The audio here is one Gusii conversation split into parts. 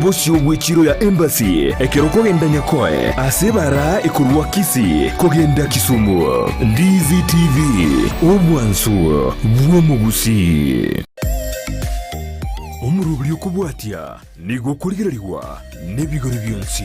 Bosio bw'echiro ya Embassy ekero okogenda Nyakoe ase ebara ekorwa Kisii kogenda Kisumu. Ndizi TV, obwansu bw'omogusii. Omoroberi okobwatia nigo okorigererigwa nebigori bionsi.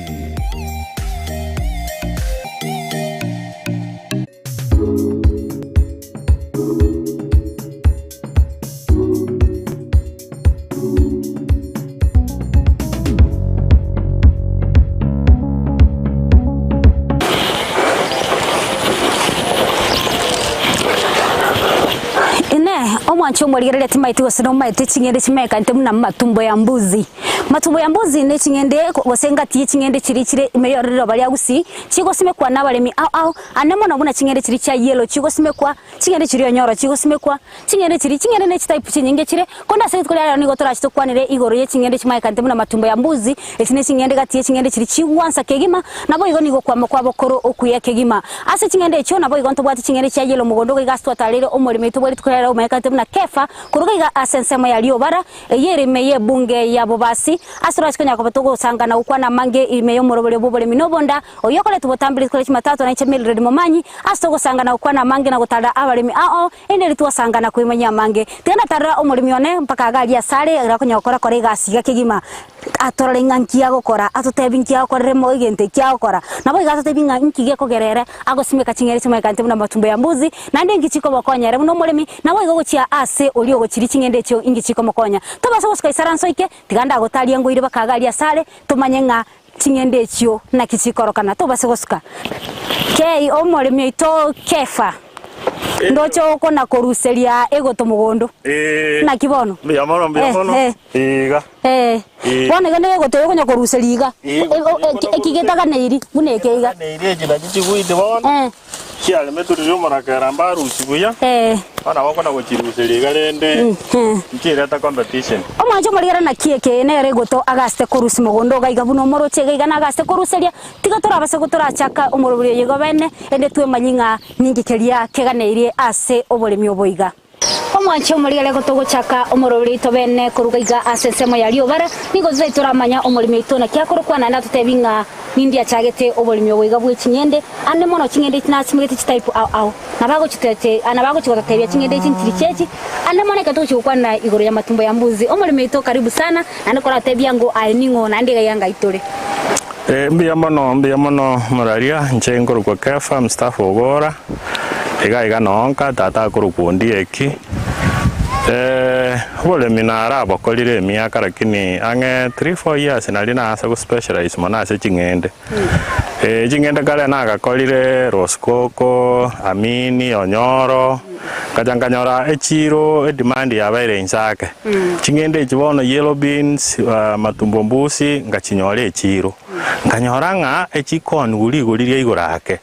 Inee! Omwanchi omorigereria timaeti gose nomaete ching'ende chimekanete buna matumbo ya mbuzi? Matumbo ya mbuzi ne ching'ende gose engati ye ching'ende chiria chire ime y'riroba ria Gusii, chigosimekwa nabaremi ao ao, Ande mono buna ching'ende chiria chia yellow chigosimekwa, ching'ende chiria onyoro chigosimekwa, ching'ende chiria, ching'ende ne chitype chinyinge chire, korende ase rituko ria rero nigo torache tokwanere igoro ye ching'ende chimayekanete buna matumbo ya mbuzi, echi ne ching'ende gati ye ching'ende chiria chigwansa kegima, naboigo nigo okwama kwabo kore okuya kegima. Ase ching'ende echio naboigo ntobwate ching'ende chia yellow mogondo iga ase twatareire omoremo oito bwe rituko ria rero omayekanete buna Kefa, koruga iga ase ensemo ya riobara, Eyio ere ime y'ebunge ya bobasi, ase torache konya koba togosangana gokwana amange ime y'omoroberio bw'oboremi na obonda, oyio okoretwa botambe rituko ria Jumatatu na inche Mildred Momanyi, ase togosangana gokwana amange na gotarera abaremi ao, erinde riria twasangana koimanyia amange. Tiga natarera omoremi one mpaka iga aria asare, ekero akonya gokora kora egasi iga kegima, atorore ng'a nki agokora, atotebi nki agokorera emo egento eki agokora. Nabo iga atotebi ng'a nki gekogera ere agosimeka ching'eni chimayekanete buna amatumbo ya mbuzi, Naende inki chikomokonya ere buna omoremi, naboigo gochia aase oria ogochiria ching'endo echio inki chikomokonya? Tobasa gosuka isaranso ike, tiga ndagotarie ngoire bakaga aria asare, tomanye ng'a ching'endo echio naki chikorokana. Tobase gosuka. Kei omoremi oito Kefa, ndoche okona koruseria egoto mogondo. Naki bono? Mbuya mono, mbuya mono. Iga. Ee, bono iga nigo egoto okonya koruseria iga, eki getaganeiri buna eke iga. Getaganeiri eki nakio chigwidi bono, chiaremetwe riria omorakera mbarusie buya, bono nabo okona gochiruseria iga rende nchireta competition. Omwancha omorigera naki eke nere egoto agasete korusia mogondo iga iga buna omoroche iga iga nagasete koruseria, tiga torabase torachaka omorobori oyo iga bene, ende twemanyi ng'a ninki keria keganeirie ase oboremi obo iga. Omwanche omorigere gotogochaka omoroberi oito bene koruga iga ase ensemo ya riobara, nigo totai toramanya omoremi oito naki akorokwa naende atotebi ng'a nindi achagete oboremi obo iga bwe ching'ende, ande mono ching'ende echi nasimegete chitype ao ao. Nabo agochitete nabo agochi gototebia ching'ende echi nchiri chiachi, ande mono ekero togochi gokwana igoro ya matumbo ya mbuzi. Omoremi oito karibu sana, naende koratebia ng'o aye ning'o naende iga iga ngai tore. Mbuya mono, mbuya mono moraria, inche nkorokwa Kefa, mstafu Ogora. Iga iga nonka tata akorokwa Ondieki. Oboremi narabokorire emiaka lakini ang'e three four years naria naansa go specialize mono ase ching'ende. Ching'ende kare nagakorire Roskoko, Amini, Onyoro, ngacha nkanyora echiro edemand yabeire inse ake. Ching'ende echi bono yellow beans, matumbo mbusi, ngachinyora echiro. Nkanyora ng'a echikoniwu rigori ria igoro ake.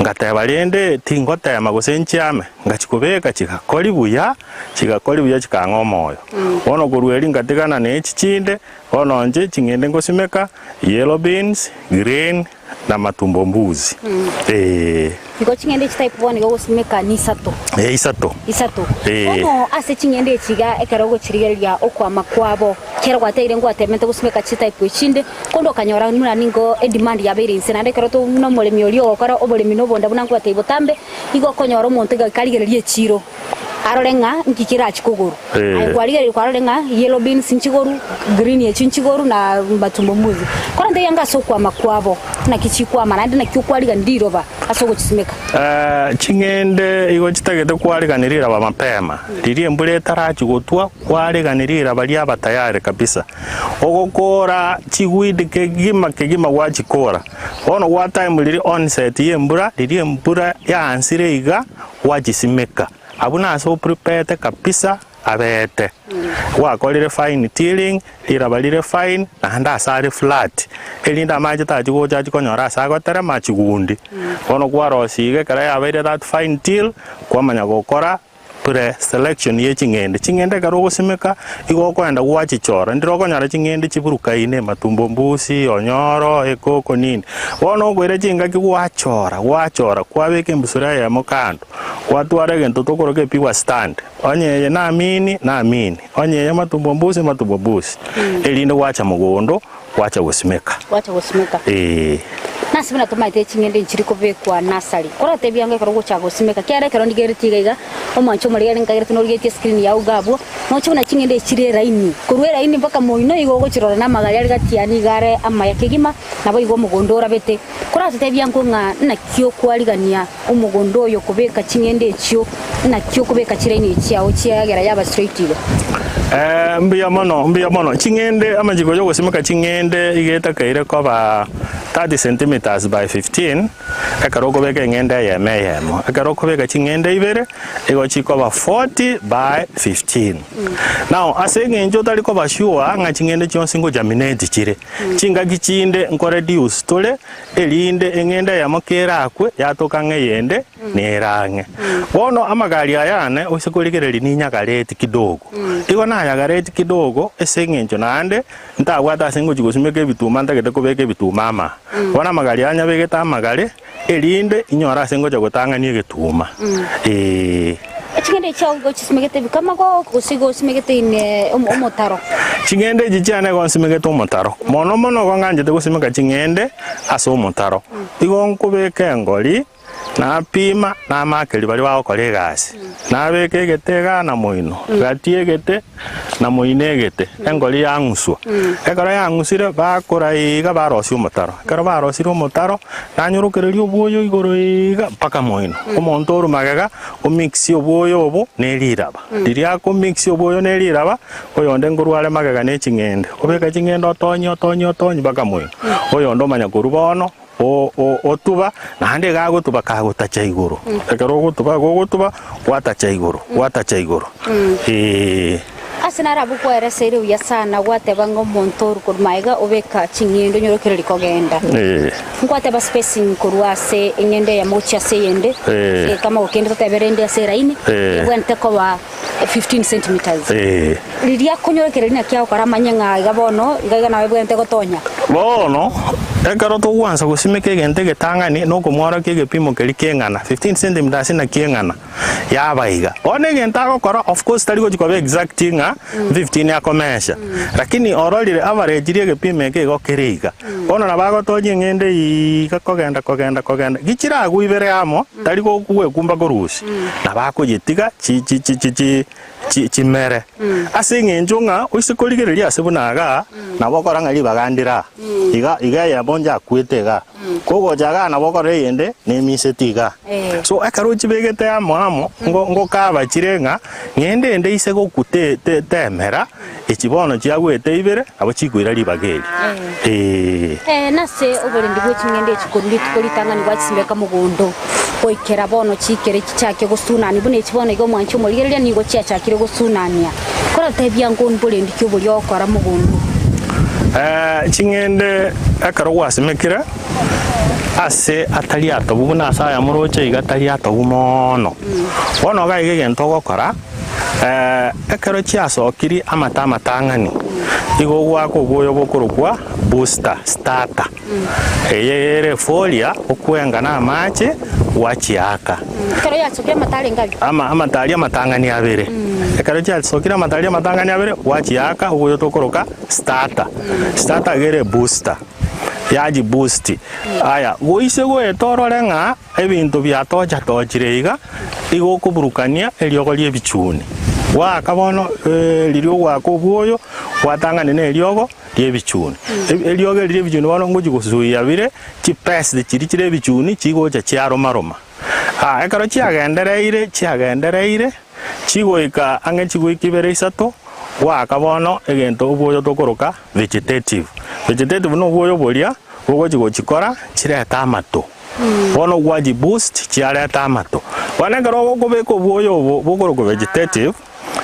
Ngateba, Rende tingoteema gose nchiame. Ngachikobeka chigakori buya, chigakori buya chikang'a omoyo. Bono korwa erio ngatigana ne echi chinde, bono inche ching'ende ngosimeka, yellow beans, green, na matumbo mbuzi. Ee. Igo ching'ende echi type bono igo ogosimeka nisato. Ee, isato. Isato. Ee. Bono ase ching'ende echi iga ekero ogochirigereria okwama kwabo, ekero gwateire ngwatemete gosimeka chitype echinde, Korende okanyora buna nigo edemand yabeire inse, naende ekero to buna omoremi oria ogokora oboremi na obonda buna nkobatebia botambe, igo okonyora omonto iga karigereria echiro, arore ng'a nki kerachie kogorwa. Aye kwarigereria kwarorire ng'a yellow beans nchigoru, green echio nchigoru na matumbo mbuzi. Korende eyanga ase okwama kwabo, naki chikwama naende naki okwarigania riroba ase ogochisimeka. Ching'ende igo chitagete kwarigania riraba mapema, riria embura etarachia gotwa, kwarigania riraba riaba tayari kabisa. Ogokoora chigwidi kegima kegima gwachikoora. Bono gwa time riria onset y'embura, riria embura yaansire iga, gwachisimeka. Abwo nase opreparete kabisa abete. Gwakorire fine tilling, riraba rire fine, naende ase are flat, erinde amache tachi gocha achi konyora ase agoterema achigundi. Bono kwarosia iga ekero yabeire that fine till, kwamanya gokora. Pre selection ye ching'ende. Ching'ende ekero ogosimeka, igo okoenda gwachichora, ndire okonyora ching'ende chiburukaine, matumbo mbusi, onyoro, ekoko nini. Bono okoira chingaki gwachora, gwachora, kwabeka embusuro eyemo kando, gwatwara egento tokoroka epigwa stand, onye eye namini, namini, onye eye matumbo mbusi, matumbo mbusi, erinde gwacha mogondo, gwacha gosimeka. Gwacha gosimeka. Eeh. Nase buna tomaete ching'ende nchiri kobekwa nasari. Korotebia ango ekero ogochaka gosimeka, kiagera ekero ndigeretie iga iga, omwancho omorigeri nkagerete norigetie escreen yao iga abwo, noche buna ching'ende echi chire eraini. Korwa eraini mpaka moino igo ogochirora na amagari are gati yane iga are amaya kegima, naboigo omogondo orabete. Koratotebie ango ng'a naki okwarigania omogondo oyo kobeka ching'ende echio, naki okobeka chiraini chiao chiagera yaba straight iga. Eh, mbuya mono, mbuya mono. Ching'ende, amachiko y'ogosimeka ching'ende iga etakeire koba 30 centimetres by 15, ekero okobeka eng'ende eyemo eyemo. Ekero okobeka ching'ende ibere, igo chikoba 40 by 15. Now, ase eng'encho otari koba sure ng'a ching'ende chionsi ngogerminate chire, chingaki chinde nkoreduce tore, erinde eng'ende eyemo kerakwe yatoka ng'a eyende nerang'e. Bono amagari aya ane oise korigereria ninyagareti kidogo. Igo nayagareti kidogo ase eng'encho naende ntabwate ase ngochia gosimeka ebituma ntagete kobeka ebituma ama. Bono amagari aya nyabegete amagare erinde inyore ase ngocha gotang'ania egetuma. Eeh. Ching'ende chiao igo ochisimegete ebikamago gose igo osimegete ime omotaro? Ching'ende echi chiane igo nsimegete omotaro. Mono mono igo ng'anchete gosimeka ching'ende ase omotaro. Igo nkobeka engori, napima, namakeria baria bagokora egasi. Nabeka egete igaa na moino, gati egete na moino egete, engori yang'uswa. Ekero yang'usire, bakora iga barosia omotaro. Ekero barosirie omotaro, nanyorokereria obwoyo igoro iga mpaka moino. Omonto orwa magega, omix obwoyo obo ne riraba. Riria akomix obwoyo ne riraba, oyonde nkorwa are magega ne ching'ende. Obeka ching'ende otonye otonye otonye mpaka moino. Oyonde omanya korwa bono, o- o- otuba, naende iga agotuba kagotacha igoro. Ekero ogotuba gogotuba, gwatacha igoro, gwatacha igoro, eeh. Ase naro abwo kwaereseire buya sana, gwateba ng'a omonto orwe korwa magega obeka ching'endo onyorokereri kogenda. Eh. Nkwateba spacing korwa ase eng'endo eyemo gochia ase eyende, Eh. kama gokende totebe rende ase eraini, Eh. ebwenerete koba 15 centimetres. Eh. Riria akonyorokereria naki agokora amanye ng'a iga bono, iga iga nabo ebwenerete gotonya. Bono, ekero togwansa gosimeka egento egetang'ani, nokomworokia egepimo keria keng'ana, 15 centimetres naki eng'ana. Yaba iga. Bono egento agokora, of course tari gochia koba exact ng'a 15 akomesha, lakini ororire average ria egepimo eke igo kere iga. Bono nabo agotonya eng'ende iga kogenda kogenda kogenda, gichiragwe ibere amo, tari gokwekumba korusia, nabo akoyetiga chi chi chi chi chi chi chimere. Ase eng'encho ng'a oise korigereria ase buna igaa, nabo okora ng'a ribaga ndire aa, iga iga eyemo njakwete igaa. Kogocha igaa nabo okora eyende nemiseti igaa. So ekero ochibegete amo amo, ngo ngokaba chire ng'a ng'ende ende ise gokwa te te temera, echi bono chiagwete ibere, nabo chikoira ribaga eri. Eeh. Eh, nase oborendi bwe ching'ende echi korwa rituko ritang'ani gwachisimeka mogondo, goikera bono chiikere chichake gosunania, buna echi bono iga omwanchi omorigereria nigo chiachakire gosunania. Koratebia ng'o mborendi ki oboria ogokora mogondo? Eh, ching'ende ekero gwasimekire ase atari atobu buna ase aya moroche iga atari atobu moono. Bono iga iga egento ogokora, eh, ekero chiasokirie amato amatang'ani, igo ogoaka obwoyo bokorokwa booster, starter. Eye ere eforia okwenga na amache gwachiaka. Ekero yasokire amato arenge abere. Ama amato aria amatang'ani abere. Ekero chiasokire amato aria amatang'ani abere, gwachiaka oboyo tokoroka starter. Starter iga ere ebooster, yachiboost. Aya, goise goeta orore ng'a ebinto biatochatochire iga, igo okoburukania eriogo ria ebichuni. Gwaaka bono riria ogoaka obwoyo, gwatang'ani na eriogo. ri'ebichuni. Eriogo eri ri'ebichuni bono ngochia gosuia bire chipest chiria chire ebichuni chigocha chiaroma-roma. Aa ekero chiagendereire chiagendereire, chigoika ang'e chigoika ibere isato, goaka bono egento obwoyo tokoroka vegetative. Vegetative na obwoyo boria bogochia gochikora chirete amato. Bono gwachiboost chiareta amato. Bono ekero okobeka obwoyo obo bokorokwa vegetative,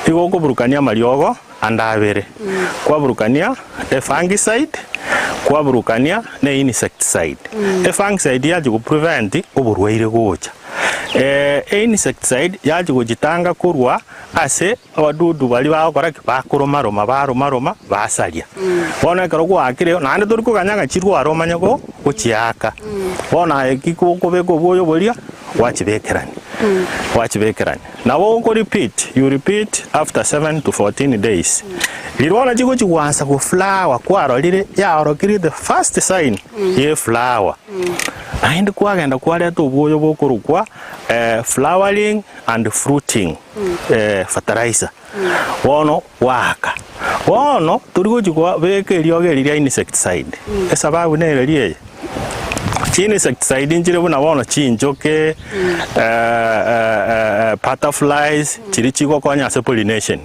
igo okoburukania amariogo ande abere, kwaburukania efungicide, kwaburukania ne insecticide. Efungicide yachi go prevent oborwaire gocha. Einsecticide yachia gochitanga korwa ase abadudu baria bagokora ki? Bakoromaroma, baromaroma, basaria. Bono ekero gwaakire, naende tori koganya ng'a chirware omanye go gochiaka. Bono aye ki okobeka obwoyo boria, gwachibekerania, gwachibekerania. Nabo oko repeat, you repeat after 7 to 14 days. Riria bono chigochi gwansa go flower kwarorire yaorokirie the first sign ye flower. Naende kwagenda kwareta obwoyo bokorokwa flowering and fruiting fertilizer. Bono gwaaka. Bono tori gochi kobeka eriogo eri ria insecticide. Esababu nere ria eye, chinsecticide nchire buna bono chinchoke, butterflies, chiria chigokonya ase pollination.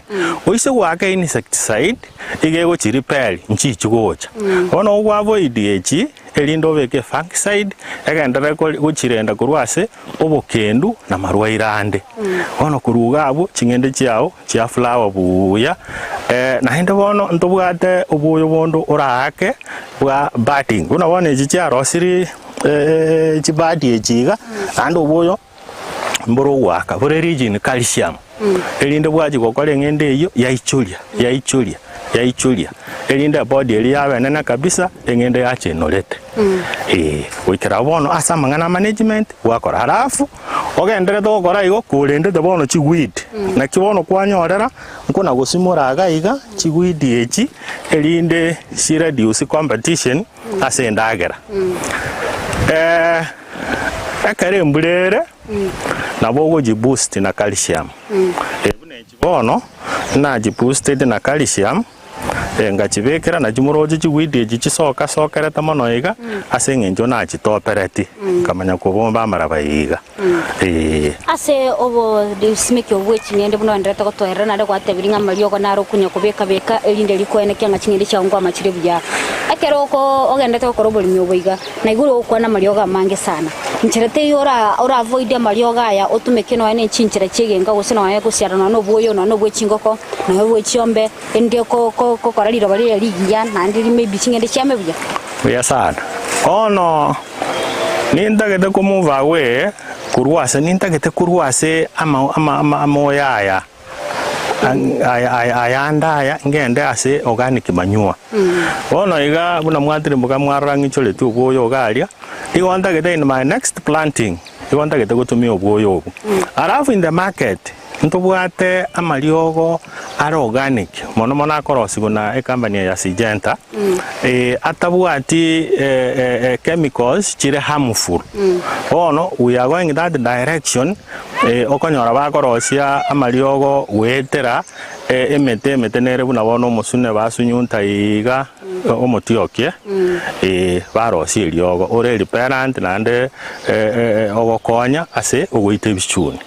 Oise goaka insecticide, iga egochi repel nchichi gocha. Bono ogo avoid echi, erinde obeke fungicide, egenderere gochirenda korwa ase obokendu na marwaire ande. Bono korwa iga abwo ching'ende chiao chia flower buya, naende bono ntobwate obwoyo bonde oraake bwa budding. Buna bono echi chiarosirie chibadi echi iga, naende obwoyo mbore ogoaka bore rich in calcium, erinde bwachia gokora eng'ende eyio yaichoria yaichoria yaichoria, erinde ebody eria yaba enene kabisa eng'ende yachenorete. Eeh, goikera bono ase amang'ana a management gwakora. Alafu ogenderete gokora igo korendete bono chiweed, naki bono kwanyorera nkona gosimora iga iga chiweed echi erinde chi reduce competition ase endagera. Ekero embura ere, nabo ogochiboost na calcium. Buna echi bono, nachiboosteti na calcium, ngachibekera nachi moroche chiweed echi chisoka sokerete mono iga, ase eng'encho nachitopereti, nkamanya kobomba amaraba iga, eeh. Ase obosimeki obwo bwe ching'ende buna oenderete gotoerera, naende gwatebirie ng'a amariogo naro okonya kobeka-beka, erinde rikoenekia ng'a ching'ende chiao nkwama chire buya. Ekero oko ogenderete gokora oboremi obo iga, Na igoro ogokwana amariogo amange sana. Inchera teiyo ora ora-avoid amariogo aya otumeke nonya ne chinchera chi'egenka gose nonya gosiara nonya na obwoyo nonya na obwe chingoko nonya obwe chiombe erinde ko ko kokora riroba riria rigiya naende ri maybe ching'ende chiame buya. Buya sana. Bono nintagete ko move away korwa ase nintagete korwa ase ama ama ama amoyo aya. Ayande aya ngende ase organic manure. Bono iga buna mwatirimboka mwarora ng'ichoretie obwoyo iga aria, igo ntagete in my next planting, igo ntagete gotumia obwoyo obo. Alafu in the market, ntobwate amariogo are organic, mono mono akorosigwa na ecompany ya Syngenta, atabwati chemicals chire harmful. Bono we are going that direction. Okonyora bakorosia amariogo goetera emete, emete nere buna bono omosune basunyunta iga omotiokie, barosia eriogo ore repellent naende ogokonya ase ogoita ebichuni.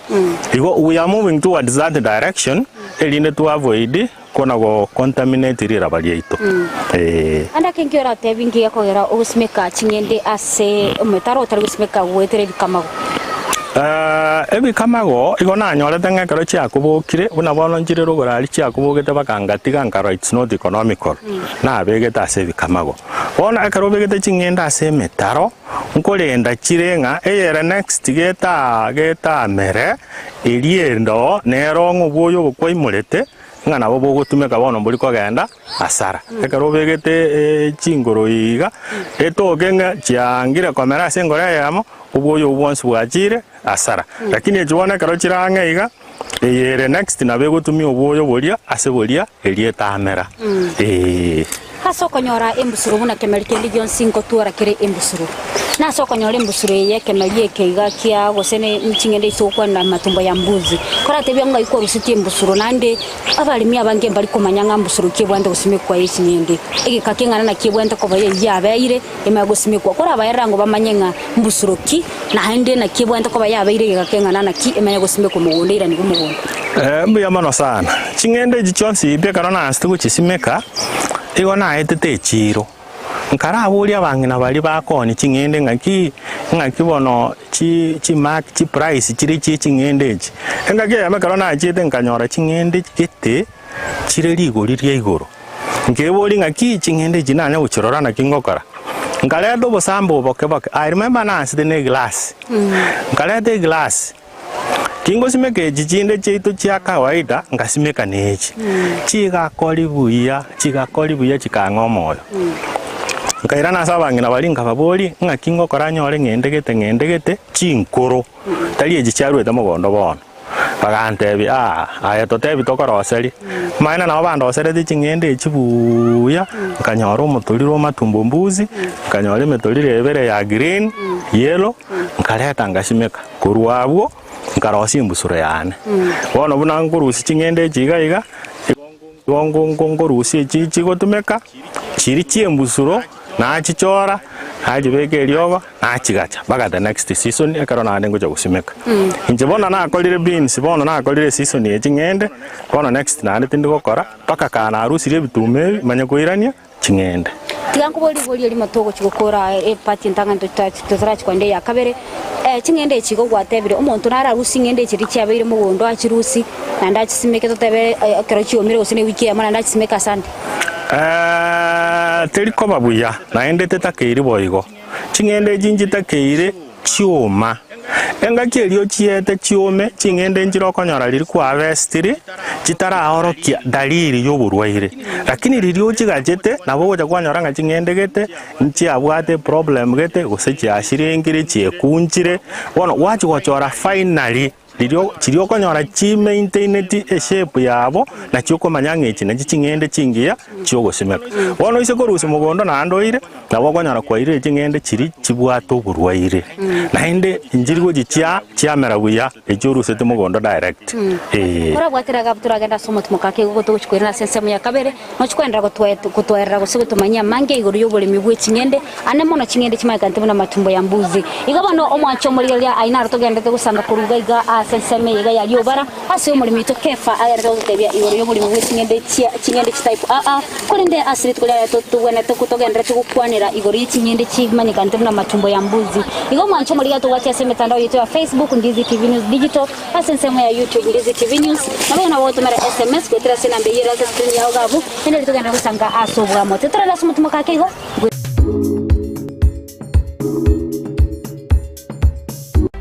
Igo we are moving towards that direction erinde to avoid kona go contaminate riraba riaito. Ande ake nki oratebie nki gekogera ogosimeka ching'ende ase ometaro otari gosimeka goetera ebikamago? Ebikamago igo nanyorete ng'a ekero chiakobokire, buna bono nchire rogoro aria chiakobogete bakangatiga nkarora it's not economical, nabegete ase ebikamago. Bono ekero obegete ching'ende ase emetaro, nkorenda chire ng'a eyere next geta getamere, eria endo nero ng'a obwoyo obo kwaimorete, ng'a nabo bogotumeka bono mbori kogenda hasara. Ekero obegete chingoro iga, etoke ng'a chiangire komera ase engoro eyemo, obwoyo obwo bwonsi bwachire hasara. Lakini echi bono ekero chire ang'e iga, eye ere next nabo egotumia obwoyo boria ase boria eria etamera, eeh. Ase okonyora embusuro buna kemeri kende gionsi ngotwora kere embusuro. Na ase okonyora embusuro eye ekemeri eke iga kia gose ne ching'ende ase gokwanera amatumbo ya mbuzi. Koratebie ng'ai kwarusetie embusuro naende abaremi abange mbari komanya ng'a mbusuro ki ebwenerete gosimekwa ye ching'ende. Egeka keng'ana naki ebwenerete koba eyio yabeire emanye gosimekwa. Korabaerere ango bamanye ng'a mbusuro ki naende naki ebwenerete koba yabeire egeka keng'ana naki emanye gosimekwa mogondo eiranigwe mogondo. Mbuya mono sana. Ching'ende echi chionsi pi ekero naasete gochisimeka, igo naetete echiiro, nkaraboria abang'ina baria bakoonia ching'ende ng'aki, ng'aki bono chi chimark chiprice chire chie ching'ende echi. Engaki eyemo ekero nachiete nkanyora ching'ende gete chire rigori ria igoro. Nkeboria ng'aki ching'ende echi nanya gochirora naki ngokora. Nkareta obosambo oboke boke, I remember nansete na eglass, nkareta eglass, kingosimeka echi chinde chiaito chia kawaida, ngasimeka na echi, chigakori buya, chigakori buya chikang'a omoyo. Nkairana ase abang'ina baria nkababoria, ng'aki ngokora nyore ng'ende gete ng'ende gete chinkoro, tari echi chiaruete mogondo bono. Bagantebia, Aa, aye totebi tokoroserie. Amaene nabo bandoseretie ching'ende echi buuya, nkanyora omotoriro o matumbo mbuzi, nkanyora emetoriro ebere ya green, yellow, nkareta ngasimeka. Korwa abwo, nkarosia embusuro yane. Bono buna nkorusia ching'ende echi iga iga, igo ngo ngo nkorusia echi chigotumeka, chiria chi'embusuro, nachichora, nachibeka eriogo, nachigacha mpaka the next season ekero naende ngocha gosimeka. Inche bono nakorire beans, bono nakorire eseason eye ching'ende, bono next naende tindi gokora, mpaka kaa narusirie ebituma ebi, manye koirania ching'ende. Tiga nkoborie riborio erimo togochia gokora epart entang'ani totarachi kogenda eya kabere, ching'ende echi igo gwatebire omonto nararusie ching'ende echi riria chiabeire mogondo achirusie, naende achisimeke totebe ekero chiomire gose na ewiki eyemo naende achisimeke asande. Teri koba buya, naende tetakeiri boigo. Ching'ende echi nchitakeire chioma. Engaki eria ochiete chiome, ching'ende nchire okonyora riria kwabestiri chitaraorokia dalili y'oborwaire. Lakini riria ochigachete nabo ogocha kwanyora ng'a ching'ende gete nchiabwate eproblem gete gose chiasirengire chiekunchire, bono gwachia gochora finally. Riria chiria okonyora chimaintaineti eshape yabo, nachio okomanya ng'a echi nachi ching'ende chingiya chiogosimeka. Bono oise korusia mogondo naende oire, nabo okonyora kwairire ching'ende chiria chibwate oborwaire, naende nchiri gochi chia chiamera buya echio oruseti mogondo direct, eeh. Korabwate Ragabu toragende ase omotimoka ake igo togochia koirana ase ensemo ya kabere, Nochia koenderera gotwaerera gose gotomanyia amange igoro y'oboremi bwe ching'ende, ane mono ching'ende chimanyekanete buna amatumbo ya mbuzi. Igo bono omwanche omorigereria aye naro togenderete gosanga korwa iga iga ase ensemo eye iga ya riobara, ase omoremi oito Kefa agenderete gototebia igoro y'oboremi bwe ching'ende chia ching'ende chitype aa, korende ase rituko riaye tobwenerete togenderete gokwanera igoro ye ching'ende chimanyekanete buna amatumbo ya mbuzi. Igo omwanche omorigereria tobwati ase emetandao yaito ya Facebook, Ndizi TV News Digital, Ase ensemo ya YouTube Ndizi TV News, nabo nabo ogotomera SMS goetera ase enamba eyio ere ase screen yao iga abwo, naende riria togenderere gosanga ase oboamo. Titorara ase omotumo kake igo.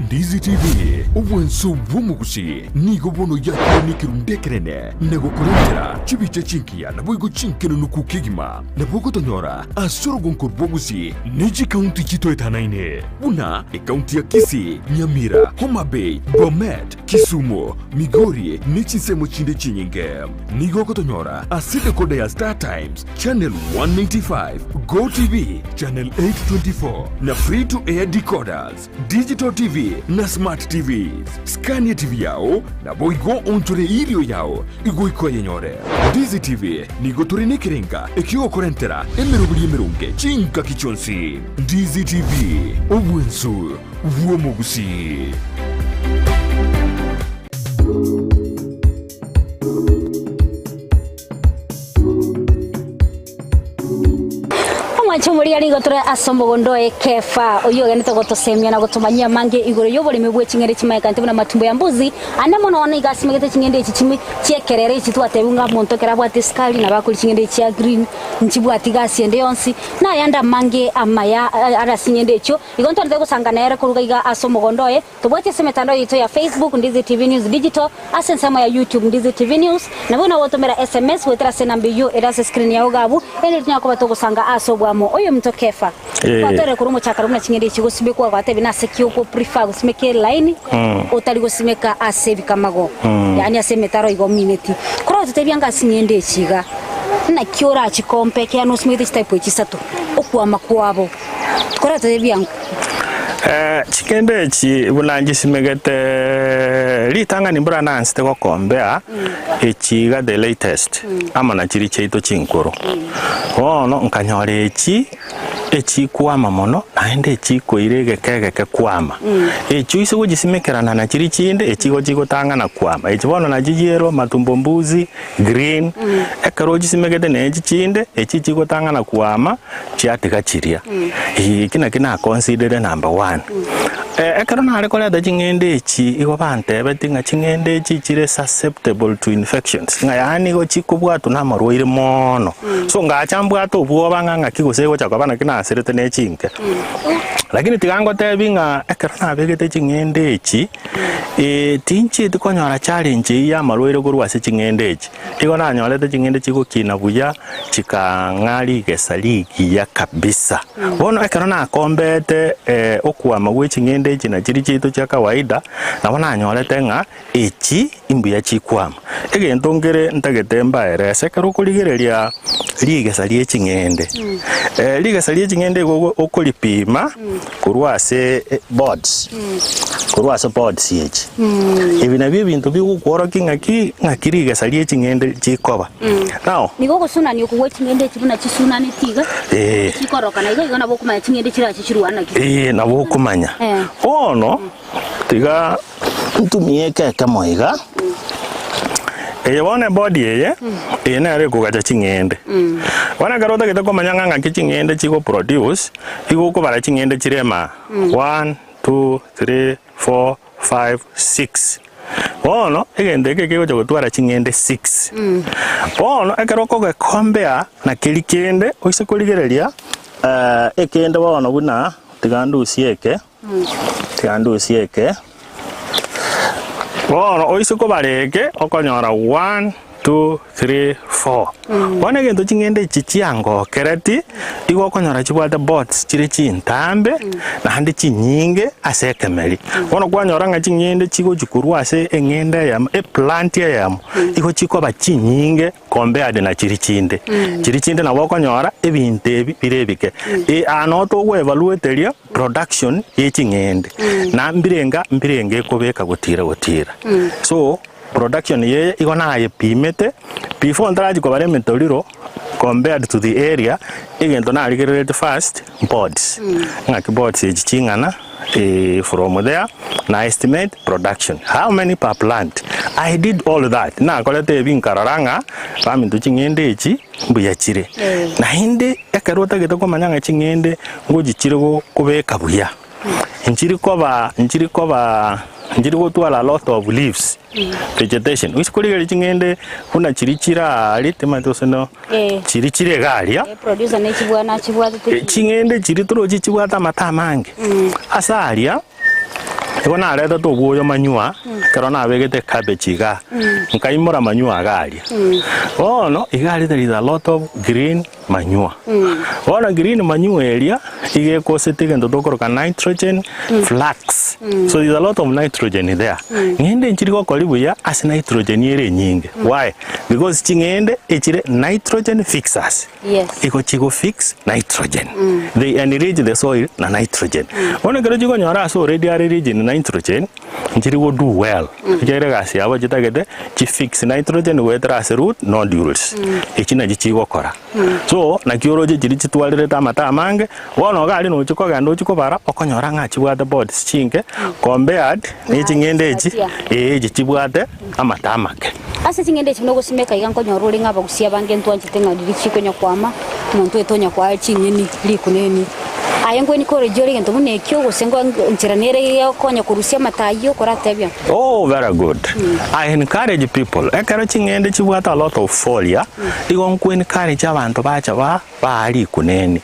Ndizi TV, obwanso bw'omogusi, nigo bono yakire nekerundu ekenene na gokorentera chibicha chingiya naboigo chinkenenuku kegima. Nabo ogotonyora ase orogonko rw'ogusi ne chikaunti chitoetanaine buna Ekaunti ya Kisii, Nyamira, Homa Bay, Bomet, Kisumu, Migori ne chinsemo chinde chinyinge. Nigo ogotonyora ase decoder ya Star Times, Channel 195, Go TV, Channel 824 na Free to Air decoders, Digital TV na Smart TVs. Scan TV yao naboigo onchore irio yao igoika oyenyore. Ndizi TV nigo tore nekerenga ekiogokorentera emeroberi emeronge chingaki chionsi. Ndizi TV, obwensu bw'omogusii. Omwanche omoria nigo tore ase omogondo oye Kefa, oyio ogenderete gotosemia na gotomanyia amange igoro y'oboremi bwe ching'ende chimayekanete buna amatumbo ya mbuzi. Ande mono nigo asimegete ching'ende echi chimwe chi'ekerero echi twatebiwa ng'a omonto ekero abwate esukari nabo akoria ching'ende echi chia green, nchibwati gasi ende yonsi, na ayande amange amaya are ase ching'ende echio. Igo ntwarete gosanga nere koruga iga ase omogondo oye. Tobwati ase emetandao yaito ya Facebook, Ndizi TV News Digital, ase ensemo ya YouTube, Ndizi TV News, Nabo nabo otomera SMS goetera ase enamba eyio ere ase screen yao iga abwo, erinde tonyare koba togosanga ase oboamo. Oyominto Kefa, gwatwerire korwa omochakano buna ching'ende echi gosimekwa, gwatebia nase ki oko prefer gosimeka elaini otari gosimeka ase ebikamago, yaani ase emetaro igo omineti. Korwa ototebia ng'a ase ching'ende echi iga, naki orachikompe ekiagera nosimegete chitype echi isato, okwama kwabo. Korwa ototebia ng'a. Ching'ende echi buna nchisimegete ritang'ani mbura nansete gokombea echi iga the latest amo na chiria chiaito chinkoro. Bono nkanyora echi echikwama mono naende echikoira egeka egeke kwama. Echio ase gochisimekerana na chiria chinde echi igo chigotang'ana kwama. Echi bono nachio yellow, matumbo mbuzi, green, ekero ochisimegete na echi chinde echi chigotang'ana kwama chiatiga chiria. Eki naki naconsiderire number one. Ekero nare koreta ching'ende echi igo bantebetie ng'a ching'ende echi chire susceptible to infections, ng'a yaani igo chikobwatwa na amarwaire moono. So ngacha mbwate obwoba ng'a ng'aki gose egocha koba naki nasirete ne chinke. Lakini tiga ngotebi ng'a ekero nabegete ching'ende echi, tinchieti konyora challenge eyio ya amarwaire korwa ase ching'ende echi. Igo nanyorete ching'ende chigokina buya, chikang'a rigesa rigiya kabisa. Bono ekero nakombete okwama gwe ching'ende echi na chiria chiaito chia kawaida, nabo nanyorete ng'a echi imbuya chikwama. Egento nkere ntagete mbaerese ekero okorigereria rigesa rie ching'ende, rigesa rie ching'ende igo okoripima korwa ase boards, korwa ase boards echi. Ebi nabio ebinto bigokworokia ng'aki ng'aki rigesa rie ching'ende chikoba. Now, Nigo ogosunania okwo gwe ching'ende echi buna chisunaneti iga, Eh. chikorokana iga igo nabo okomanya ching'ende chirache chirwane naki. ee nabo okomanya. Eh. Bono, tiga ntumie eke ekemo iga, eye bono ebody eye, eye nero ekogacha ching'ende. Bono ekero otagete komanya ng'a ng'aki ching'ende chigoproduce, igo okobara ching'ende chire emaa, one, two, three, four, five, six. Bono egento eke kegocha gotwara ching'ende six. Bono ekero okogekombea na keria kende, oise korigereria ekende bono buna tiga ndusie eke, tiga ndusie eke, bono oise kobara eke okonyora one, two, three, four. Bono egento ching'ende echi chiangokereti, igo okonyora chibwate bots chire chintambe, naende chinyinge ase ekemeri. Bono kwanyora ng'a ching'ende chigochi korwa ase eng'ende eyemo, eplant eyemo, igo chikoba chinyinge compared na chiria chinde. Chiria chinde nabo okonyora ebinto ebi bire ebike. Aa noo togoevalueteria production ye ching'ende, na mbirenga mbirenga ekobeka gotira gotira. So. Production yeye igo nayepimete before ntarachia kobara emetoriro compared to the area, egento narigereretie first boards, ng'aki boards echi ching'ana from there na estimate production, how many per plant, I did all that, nakorete ebi nkarora ng'a baminto ching'ende echi mbuya chire. Naende ekero otagete komanya ng'a ching'ende ngochi chire kobeka buya. Nchiri koba nchiri koba nchiri gotwara a lot of leaves vegetation. Gose korigereria ching'ende buna chiria chire aaria timanyeti gose no Eh. chiria chire iga aria, Eh, producer ne chibwana achibwatete eh, ching'ende chiria toroche chibwate amato amange. Ase aria, igo naretete obwoyo manure, ekero nabegete cabbage igaa, nkaimora manure iga aria. Bono, iga aria there is a lot of green manure. Bono green manure eria iga ekosete egento tokoroka nitrogen flux. So there is a lot of nitrogen there. Ng'ende nchiri gokori buya ase nitrogen ere enyinge. Why? Because ching'ende echire nitrogen fixers. Yes. Igo chigo fix nitrogen. They enrich the soil na nitrogen. Bono ekero chikonyora ase already are rich in nitrogen, nchiri go do well, ekiagera egasi yabo chitagete chi fix nitrogen goetera ase root nodules, echi nachi chigokora. So, naki oroche chiria chitwarerete amato amange, bono iga aria nochi kogenda ochi kobara, okonyora ng'a chibwate pods chinke compared ne ching'ende echi, ee echi chibwate amato amake. Ase ching'ende echi buna ogosimeka iga nkonyora ore ng'a abagusia abange ntwanchete ng'a riria chikonya kwama, omonto oete onya kwaa ching'eni rikuneni. Aye nkweni korejia ore egento buna ekio, gose ngo enchera nere egokonya korusia amato ayio okoratebia? Oh very good. I encourage people, ekero ching'ende chibwate a lot of folia, igo nko encourage abanto bacha ba baa rikuneni.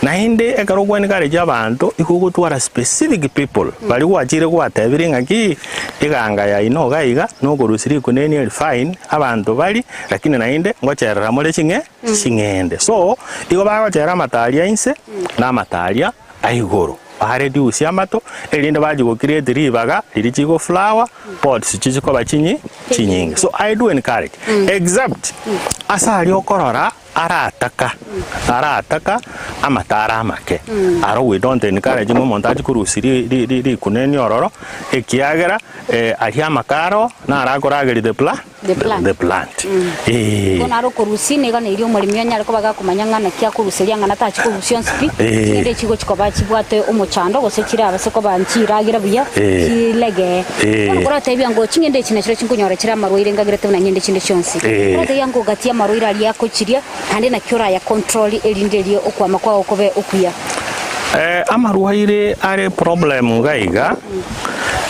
Naende ekero okwa encourage abanto, igo ogotwara specific people, baria gwachire gwatebirie ng'aki, eganga yaino iga iga, nokorusia rikuneni eri fine, abanto baria, lakini naende ngocherera more ching'e ching'ende. So, igo bagochera amato aria inse, na amato aria aigoro. Baredusie amato, erinde bachie go create ribaga riria chigo flower pods chichikoba chinyi chinyinge. So I do encourage, except ase aria okorora arataka arataka amato are amake. Aro we don't encourage ng'a omonto achie korusia ri ri ri rikuneni ororo, ekiagera aria amake aro naro akorageria the pla. The plant. The plant. Eeh. Bono are okorusia nigo neiria omoremi onyare koba gakomanya ng'a naki akoruseria ng'a natachi korusia onsi pi, Eh. ching'ende echi gochi koba chibwate omochando gose chirabase koba nchiragera buya, Eh. chilegee. Eh. Bono koratebia ngo ching'ende echi nachirechio chinkonyora chire amarwaire ngagerete buna ng'ende chinde chionsi. Eh. Koratebia ngo gati amarwaire aria akochiria, naende naki oraya control erinde erio okwama kwao kobe okuya. Amarwaire are problem iga iga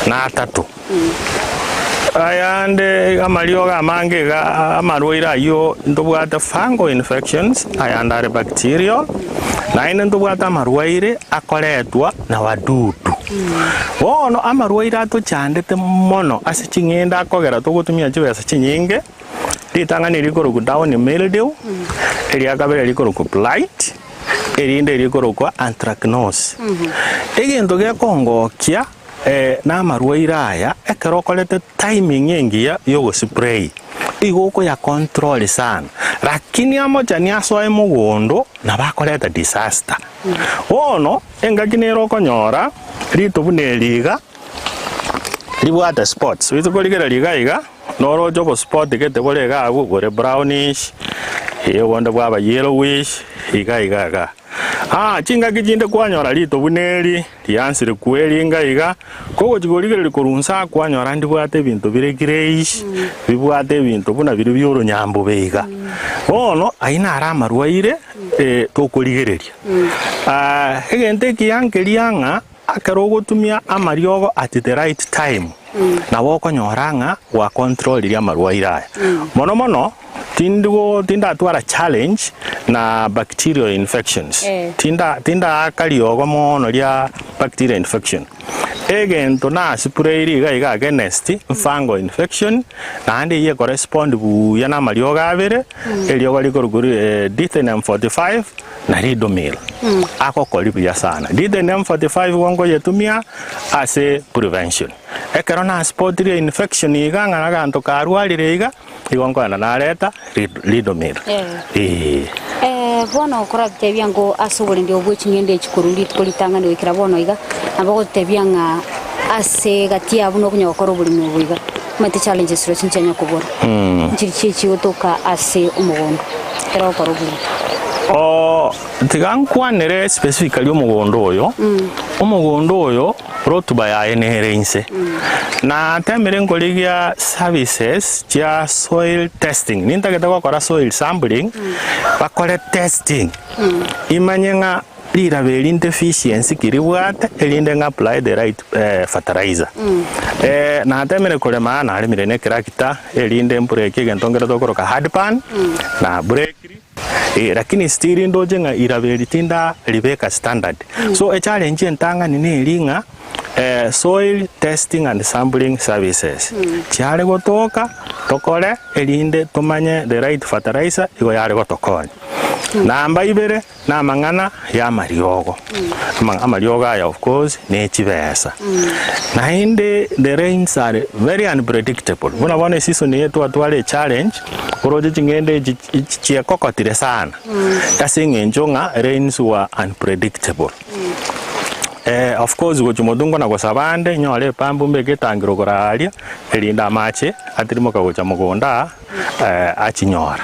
na atato. Ayande amariogo amange iga amarwaire ayio ntobwate fungal infections, ayande are bacterial, naende ntobwate amarwaire akoretwa na wadudu. Bono amarwaire atochandete mono ase ching'ende akogera togotumia chibesa chinyinge, ritang'ani rikorokwa downy mildew, eria kabere rikorokwa blight, erinde rikorokwa anthracnose. Egento gekongokia namarwaire aya ekero okorete timing engiya yogospray, igo okoya control sana, lakini amochani asoe mogondo nabo akoreta disaster. Bono engaki nere okonyora rito buna eri iga ribwate spots, rituko rigereria iga iga. Noroche obospot gete bore iga abwo bore brownish, ee obonde bwaba yellowish, iga iga iga. Ah, chingaki chinde kwanyora rito buna eri, riansire kweringa iga, kogochia korigereria korwa inse aa kwanyora ndibwate ebinto bire greyish, bibwate ebinto buna biria bia oronyambobe iga. Bono ayio naro amarwaire tokorigereria. Egento ekiya nkeria ng'a. Ekero ogotumia amariogo at the right time, nabo okonyora ng'a gwacontrolirie amarwaire aya. Mono mono, tindi go tindatwara challenge na bacterial infections. Tinda tindaaka riogo mono ria bacterial infection. Egento nasprayiri iga iga against fungal infection, naende eyio ekorespond buya na amariogo abere, eriogo rikorokwa Dithane M45, na ridomil agokori buya sana. Dithane M45 igo nkoyetumia ase prevention. Ekero naspotire infection iga ng'a aganto karwarire iga, igo nkoenda nareta ridomil. Eeh. Bono okoratebia ng'o ase oborendi obo bwe ching'ende echi korwa rituko ritang'ani goikera bono iga, nabo ogotebia ng'a ase egati yabo nokonya gokora oboremi obo iga, omanyete challenges roche nchianya kobora, nchiri chie chigotoka ase omogondo. Ekero ogokora oboremi. Oo, tiga nkwanere specifically omogondo oyo, omogondo oyo rotuba yaye nere inse. Natemire nkorigia services chia soil testing, nintagete gokora soil sampling, bakore testing, imanye ng'a riraba eri deficiency ki ribwate erinde ng'a apply the right fertilizer. Natemire korema, naremire na etractor erinde mbureki egento nkere tokoroka hard pan, na burekiri, lakini still ndoche ng'a iraba eri tindaribeka standard. So echallenge entang'ani neri ng'a soil testing and sampling services chiare gotoka tokore erinde tomanye the right fertilizer igo yare gotokonya. Namba ibere. Namang'ana y'amariogo. Amariogo aya of course ne chibesa. Naende the rains are very unpredictable. Buna bono eseason eye twatwara echallenge, oroche ching'ende echi chiekokotire sana ase eng'encho ng'a rains were unpredictable. Of course gochia motwe nkona gosaba ande, nyore epampu mbeke etangiro korwa aria, erinde amache atirimoka gocha mogondo aa. achinyora.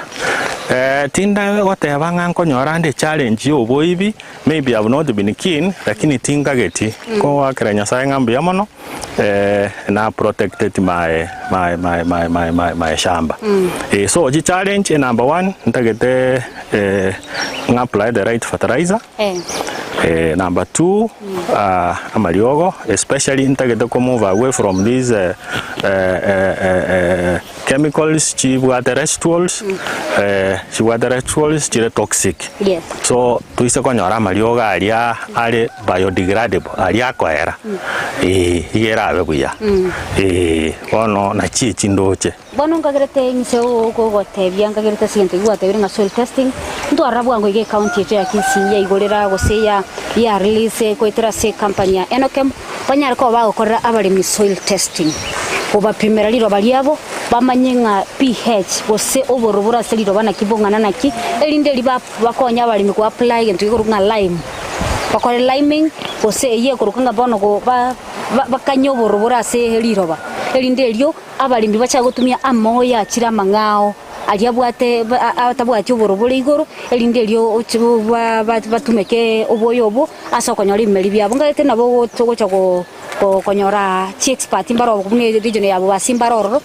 Tindabe goteba ng'a nkonyora ande echallenge ya oboibi, maybe I've not been keen, lakini tingageti kogoakera Nyasaye ng'a mbuya mono, na protected my my my my my my my shamba. So chichallenge enumber one, ntagete ng'a apply the right fertilizer. Number two, amariogo especially ntagete ko move away from these chemicals chibwate residuals, chibwate residuals chire toxic. Yes. So toise konyora amariogo aria are biodegradable aria akoera, eh, iga erabe buya. Eh, bono nachi echi ndoche. Bono nkagerete inse ogogotebia, nkagerete ase egento ekio gwatebire ng'a soil testing, ntwarora bwango iga ecounty yaito ya Kisii yaigorera gose ya ya release goetera ase ecompany ya Enokem, banyare koba bagokorera abaremi soil testing, kobapimera riroba riabo, bamanye ng'a pH gose obororo bore ase riroba naki bong'ana naki, erinde eri ba bakonye abaremi ko apply egento gekorokwa ng'a lime, bakore liming gose eyio ekorokwa ng'a bono go ba bakanye obororo bore ase riroba, erinde erio. Abaremi bachake gotumia amoyo achire amang'ao, aria abwate atabwati obororo bore igoro, erinde erio batumeke oboyo obwo ase okonyora ebimeri biabo. Ngagete nabo togocha konyora chiexpert mbaro buna eregion ya Bobasi mbare ororo,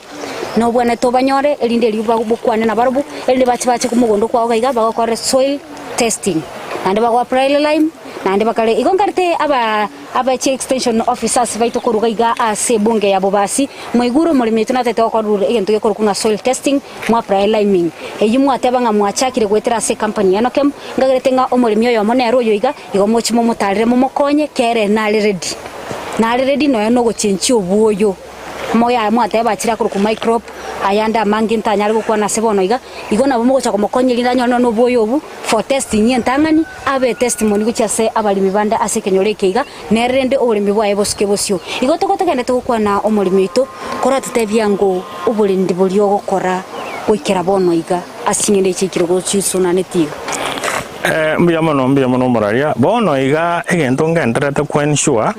nobwenerete obanyore erinde erio bokwane nabarobwo, erinde bache bache mogondo kwao iga iga bagokorere soil testing, naende bago apply lime. Naende bakare igo nkarete aba aba chi extension officers baito koruga iga ase ebunge ya Bobasi, mwaigure omoremi oito natete gokorura egento gekorokwa ng'a soil testing, mwa apply liming. Eyio mwateba ng'a mwachakire goetera ase ecompany ya Enokem, nkagerete ng'a omoremi oyomo nere oyo iga, igo moche momotarere momokonye kere nare ready. Nare ready nonya na ogochenchia obwoyo. Omoyo aye mwateba achire akorokwa microbe, ayande amange ntanyare gokwana ase bono iga, igo nabo mogocha komokonya erinde anyore nonya obwoyo obwo for testing entang'ani, abe etestimony gochia ase abaremi bande ase ekenyoro eke iga, nere rende oboremi bwaye bosuke bosio. Igo togo togendete gokwana omoremi oito, koratotebia ng'o oborendi boria ogokora goikera bono iga ase ching'endo echi chiaikire gochisunaneti iga. Mbuya mono, mbuya mono omoraria. Bono iga egento ngendererete ko ensure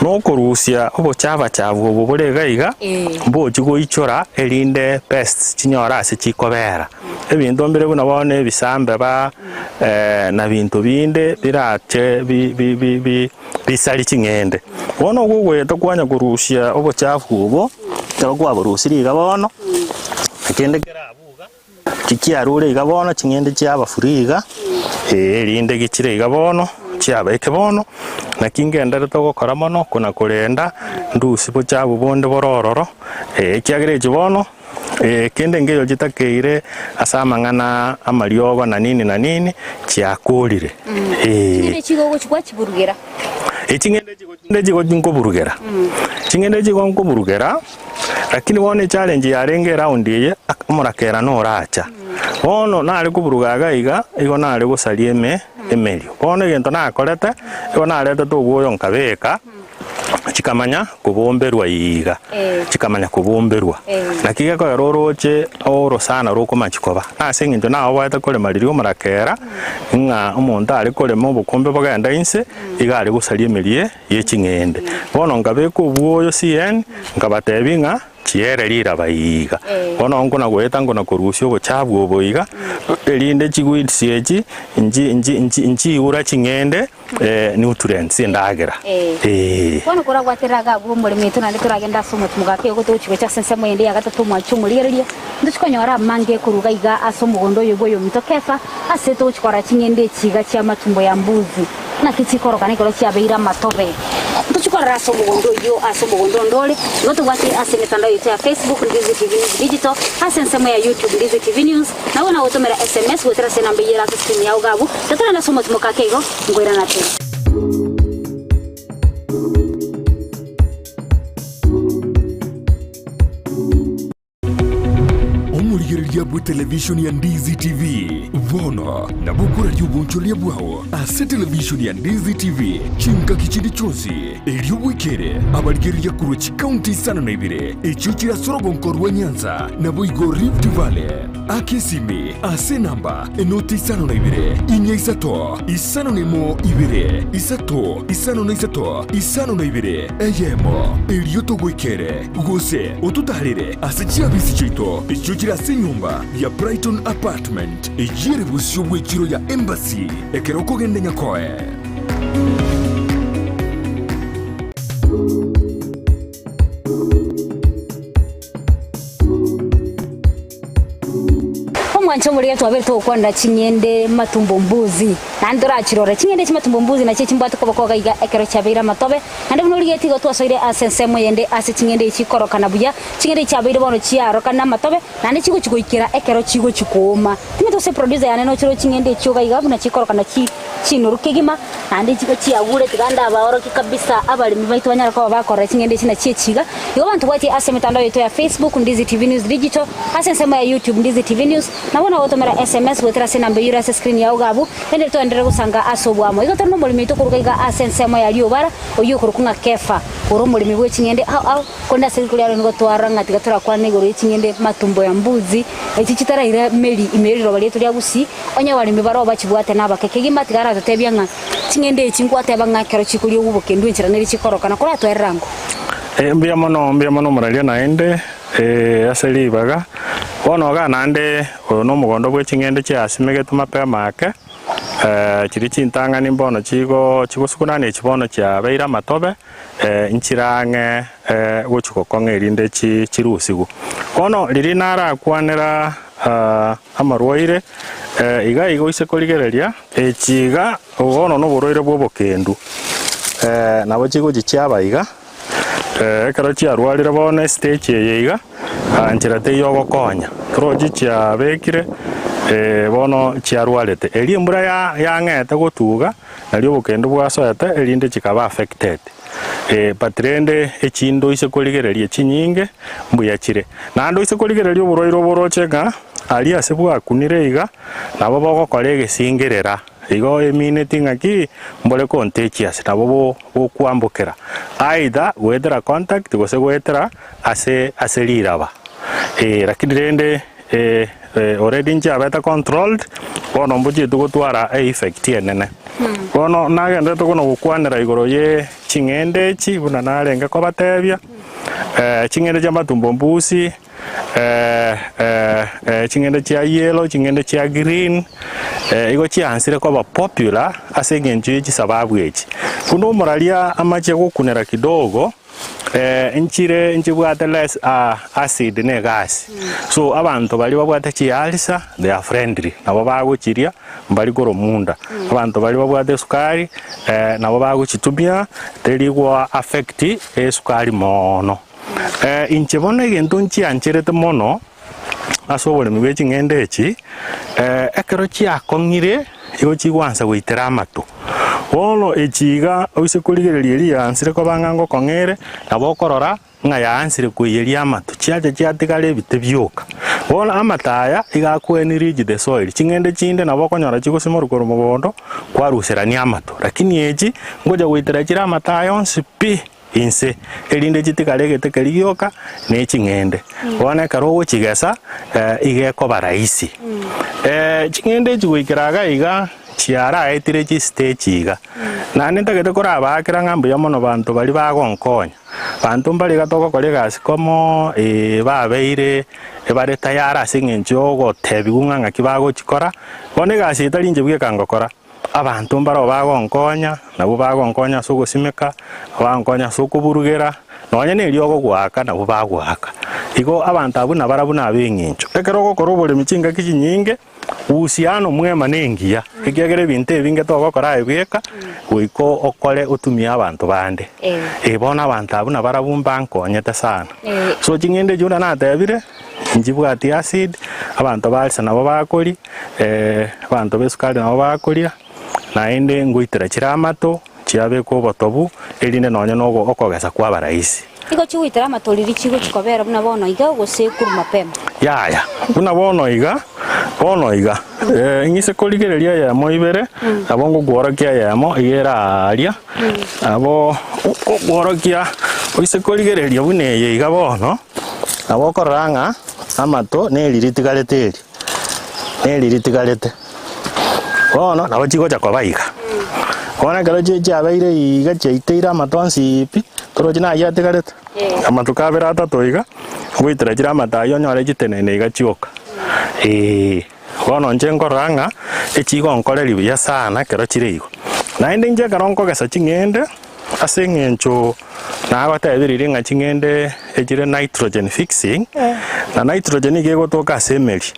nokorusia obochabachabu obo bore iga iga, mbochi goichora erinde pests chinyore ase chikobera. Ebinto mbire buna bono ebisambeba na binto binde birache bi bi bi bi bisari ching'ende. Bono ogo ogoeta kwanya korusia obochafu obo, ekero kwaborusirie iga bono, kende kere abwo iga. Chikiarure iga bono, ching'ende chi'abafuri iga, ee, erinde gichire iga bono, chiabaike bono, naki ngenderete gokora mono, kona korenda, ndusie bochafu bonde bore ororo, ee, ekiagera echi bono, kende nkeiyo chitakeire ase amang'ana amariogo na nini na nini, chiakorire, ee. Ching'ende echi igo ogochi gwachiburugera. Ching'ende echi igo nkoburugera, ching'ende echi igo nkoburugera. Lakini bono echallenge yarenge eround eye, omorakera noracha. Bono nare koburuga iga iga, igo nare gosaria eme emerio. Bono egento nakorete, igo naretete obwoyo nkabeka, chikamanya kobomberwa iga, chikamanya kobomberwa. Naki gekogera oroche orosana rokomachia koba, ase eng'encho naoboete korema riria omorakera, ng'a omonto are korema obokombe bogende inse, iga are gosaria emerio ye ching'ende. Bono nkabeka obwoyo CN, nkabatebia ng'a chiere riraba iga. Bono nkona goeta nkona korusia obochafu obo iga, erinde chiweeds echi nchi nchi nchi nchiura ching'ende nutrients endagera. Eeh. Bono korabwaterere iga abwo omoremo oito naende toragende ase omochie gake igo togochia gocha ase ensemo eyende ya gatato omwanche omorigereria, ntochie konyora amange koruga iga ase omogondo oyo bw'oyominto Kefa, ase togochia korora ching'ende echi iga chi'amatumbo ya mbuzi. Naki chikorokana ekero chiabeire amatobe. Ntochie korora ase omogondo oyio ase omogondo onde ore, igo tobwate ase emetandao yaito ya Facebook, Ndizi TV News Digital, ase ensemo ya YouTube, Ndizi TV News, nabo nagotomera SMS goetera ase enamba eyio ere ase screen yao iga abwo, totorane ase omotimoka ake igo, nkoirana tore. Omorigereria bw'etelevishoni ya Ndizi TV bono nabo okoraria obonchoreria bwao ase televishoni ya Ndizi TV chingaki chinde chionsi, erio bwekere abarigereria korwa chikaunti isano na ibere echio chire ase orogonko rwa Nyanza naboigo Rift Valley. Aka esimi ase enamba enoti isano na ibere, inya isato, isano na emo ibere, isato, isano na isato, isano na ibere, eyemo, erio togoikere. Gose ototaarere ase chiabisi chiaito echio chire ase enyomba ya Brighton Apartment, eyio ere bosio bw'echiro ya Embassy, ekero okogenda Nyakoe. Omwancho omoria twabere togokwanera ching'ende matumbo mbuzi, naende torachirore. Ching'ende echi matumbo mbuzi nachio chimbwate koboko iga iga ekero chiabeire amatobe, naende buna origetie igo twasoire ase ensemo eyende ase ching'ende echi chikorokana buya. Ching'ende echi chiabeire bono chiarokana amatobe, naende chigochi goikera ekero chigochi kooma. Timanyeti gose producer yane nochire ching'ende echio iga iga buna chikorokana chi chinoru kegima, naende chigo chiagure tiga ndabaorokie kabisa abaremi baito banyare koba bakorora ching'ende echi nachio echi iga. Igo abanto bwatie ase emetandao yaito ya Facebook, Ndizi TV News Digital, ase ensemo ya YouTube, Ndizi TV News, nabo nagotomera SMS goetera ase enamba eyio ere ase screen yao iga abwo, rende toenderere gosanga ase oboamo. Igo tore nomoremi oito koruga iga ase ensemo ya riobara, oyio okorokwa ng'a Kefa, ore omoremi bwe ching'ende ao ao, korende ase rituko riarero nigo twarora ng'a tiga torakwane igoro ye ching'ende matumbo ya mbuzi, echi chitaraira meri ime ye riroba riaito ria Gusii, onye abaremi baroo bachibwate nabake kegima, tiga aratotebia ng'a ching'ende echi nkwateba ng'a ekero chikoriegwa obokendu enchera nere chikorokana, koratwerere ango? Mbuya mono, mbuya mono omoraria naende ase ribaga. Bono iga naende oyo nomogondo bwe ching'ende chiasimegetwe mapema ake, chiria chintang'ani mbono chigo chigosukuna na echi bono chiabeire amatobe, nchire ang'e gochia gokong'a erinde chi chirusigwe. Bono riria narakwanera amarwaire. Iga iga oise korigereria, echi iga bono noborwaire bw'obokendu, nabo chigochi chiaba iga, ekero chiarwarire bono estage eye iga, nchera teiyo ogokonya. Torochi chiabekire bono chiarwarete. Erio embura ya yang'ete gotuga, nario obokendu bwasoete erinde chikaba affected. But rende echinde oise korigereria chinyinge, mbuya chire. Naende oise korigereria oborwaire oboroche ng'a aria ase bwakunire iga, nabo bogokora egesingerera, igo emineti ng'aki mbore contagious, nabo bo bokwambokera either goetera contact gose goetera ase ase riraba. Lakini rende already nchiabete controlled, bono mbochieti gotwara eeffect enene. Bono nagenderete buna gokwanera igoro ye ching'ende echi buna narenge kobatebia, ching'ende chia matumbo mbusi, ching'ende chia yellow, ching'ende chia green, igo chiansire koba popular ase eng'encho ye chisababu echi. Buna omoraria amache gokunera kidogo, nchire nchibwate less acid na egasi, so abanto baria babwate chiulcer they are friendly, nabo bagochiria mbari koromunda. Abanto baria babwate esukari nabo bagochitumia teri goa affect esukari moono. Inche bono egento nchiancherete mono ase oboremi bwe ching'ende echi, ekero chiakong'ire igo chigwansa goitera amato. Bono echi iga oise korigereria eria yaansire koba ng'a ngokong'a ere, nabo okorora ng'a yaansire koiyeria amato, chiacha chiatigara ebite bioka. Bono amato aya iga ako enrich the soil, ching'ende chinde nabo okonyora chigosimorwa korwa mogondo, kwaruserania amato, lakini echi ngocha goitera chire amato aya onsi pi. inse, erinde chitigare egete keria gioka ne ching'ende. Bono ekero ogochigesa, iga ekoba rahisi. Ching'ende echi goikera iga iga, chiaraetire chistage iga. Naende ntagete korabaakera ng'a mbuya mono banto baria bagonkonya. Banto mbare iga togokora egasi komo babeire ebare tayari ase eng'encho ya ogotebiwa ng'a ng'aki bagochikora, bono egasi eye tari inche bweka ngokora. Abanto mbarabwo bagonkonya, nabwo bagonkonya ase ogosimeka, bagonkonya ase okoburugera, nonya na eriogo goaka nabwo bagoaka. Igo abanto abwo nabarabwo nab'eng'encho. Ekero ogokora oboremi chingaki chinyinge, uhusiano mwema na engiya, ekiagera ebinto ebinge togokora aye bweka, goika okore otumie abanto bande. Eh bono abanto abwo nabarabwo mbankonyete sana. So ching'ende echio buna natebire. Nchibwati acid, abanto ba ulcer nabo bakoria, abanto b'esukari nabo bakoria, naende ngoitera chire amato, chiabekwa obotobu, erinde nonye na ogo okogesa kwaba rahisi. Nigo chigoitera amato riria chigochia kobera buna bono iga, gose korwa mapema? Yaya, buna bono iga, bono iga, ng'ise korigereria eyemo ibere, nabo ngokworokia eyemo iga ere aaria, nabo ngokworokia oise korigereria buna eye iga bono. Nabo okorora ng'a amato neri ritigarete eri, neri ritigarete. Bono nabo chigocha koba iga. Bono ekero chi chiabeire iga chiaiteire amato onsi pi, torochi nayio atigarete? Amatuko abere atato iga, ngoitera chire amato ayio onyore chitenene iga chioka, eeh. Bono inche nkorora ng'a echigonkoreria buya sana ekero chire igo. Naende inche ekero nkogesa ching'ende, Ase eng'encho nagotebirie ng'a ching'ende echire nitrogen fixing, na nitrogen nigo egotoka ase emeri.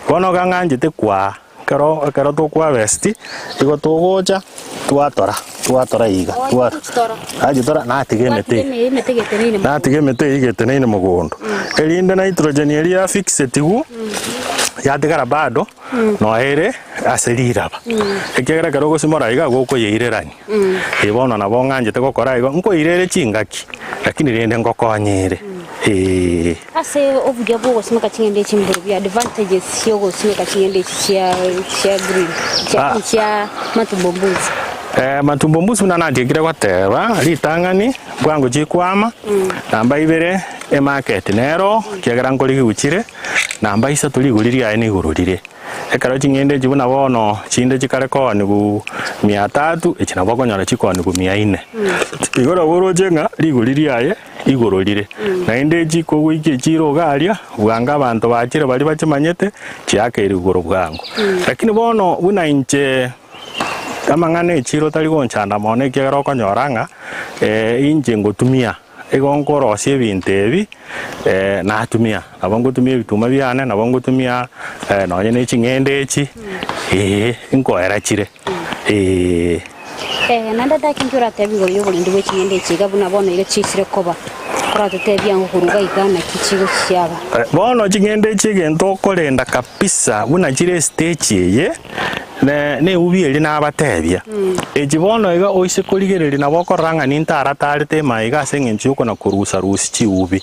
Bono iga ng'anchete kwaa, ekero ekero tokoharvest, igo togocha twatora twatora iga twa nachitora natiga emete eye, natiga emete eye igeteneine mogondo, erinde nitrogen eria yafixetigwe, yatigara bado. Nonya ere ase riraba, ekiagera ekero ogosimora iga gokoyeirerania. Ee bono nabo ng'anchete gokora igo, nkoirere chingaki, lakini rende ngokonyere, ee. Ase obuya bw'ogosimeka ching'ende echi mborobio advantages chi'ogosimeka ching'ende echi chia chia green chia Ah. chia matumbo mbuzi. Matumbo mbuzi buna natiekire goteba, ritang'ani bwango chikwama, namba ibere emarket nero, ekiagera nkorigigwa chire. Namba isato rigori riaye niigoro rire. Ekero ching'ende echi buna bono chinde chikare koonigwa mia tatu, echi nabo okonyora chikoonigwa mia ine. Igo nabo oroche ng'a rigori riaye igoro rire. Naende echi kogoika echiro iga aria, bwango abanto bachire baria bachimanyete, chiakeire igoro bwango. Lakini bono buna inche amang'ana echiro tari gonchanda mono ekiagera okonyora ng'a inche ngotumia. Igo nkorosia ebinto ebi natumia, nabo ngotumia ebituma biane, nabo ngotumia nonye ne ching'ende echi, eh, nkoera chire, eh. Naende ndake inki oratebie igoro y'oborendi bwe ching'ende echi iga buna bono iga chiisire koba? Oratotebie ang'o korwa iga iga naki chigochi chiaba? Bono ching'ende echi egento okorenda kabisa buna chire estage eye, ne neubi eria nabatebia. Echi bono iga oise korigereria nabo okorora ng'a nintaratarete emaiga ase eng'encho y'okona korusa rusia chiubi.